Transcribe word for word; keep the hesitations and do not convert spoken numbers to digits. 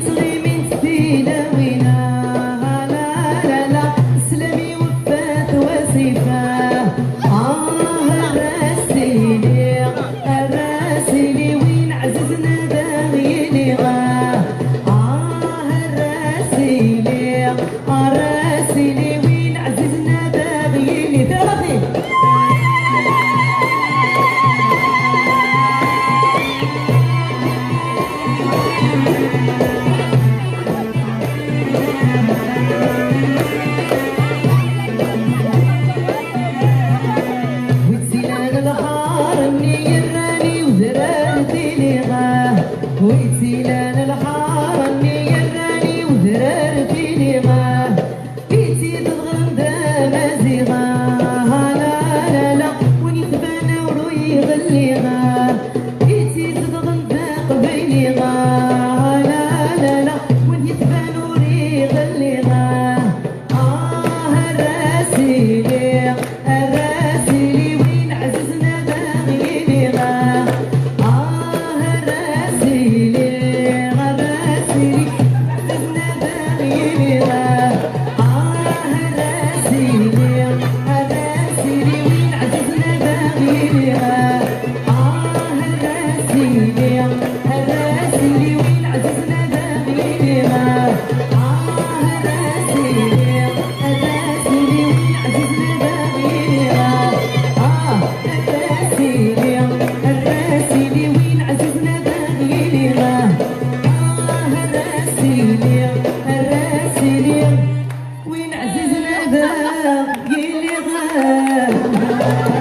Ttɣimint tilawin, ah, la, la, la, sslam i wafat wasif, ah, ah, arras-ili, arras-ili, win ɛzizen ad aɣ-yili, ah, ah, arras-ili, arras-ili, win ɛzizen ad aɣ-yili. Taraxi. Wi tt-ilan lḥar-nni yerran i udrar tiliɣa? Wi tt-ilan lḥar-nni yerran i udrar tiliɣa? I tt-izedɣen d amaziɣ, ah, la, la, la, win itban ur iɣelliɣ, ah. I tt-izedɣen d aqbayli, ah, la, la, la, win itban ur iɣelliɣ, ah. Ah, arras-ili, arras-ili, win ɛzizen ad aɣ-yili, ah. Ah, arras-ili, arras-ili, win ɛzizen ad aɣ-yili, ah. Ah, arras-ili, arras-ili, win ɛzizen ad aɣ-yili, ah. Ah, arras-ili, arras-ili, win ɛzizen ad aɣ-yili, ah. Ah, arras-ili, arras-ili, win ɛzizen ad aɣ-yili, ah. Ah, arras-ili, arras-ili, win ɛzizen ad aɣ-yili, ah. Ah, arras-ili, arras-ili, win ɛzizen ad aɣ-yili, ah.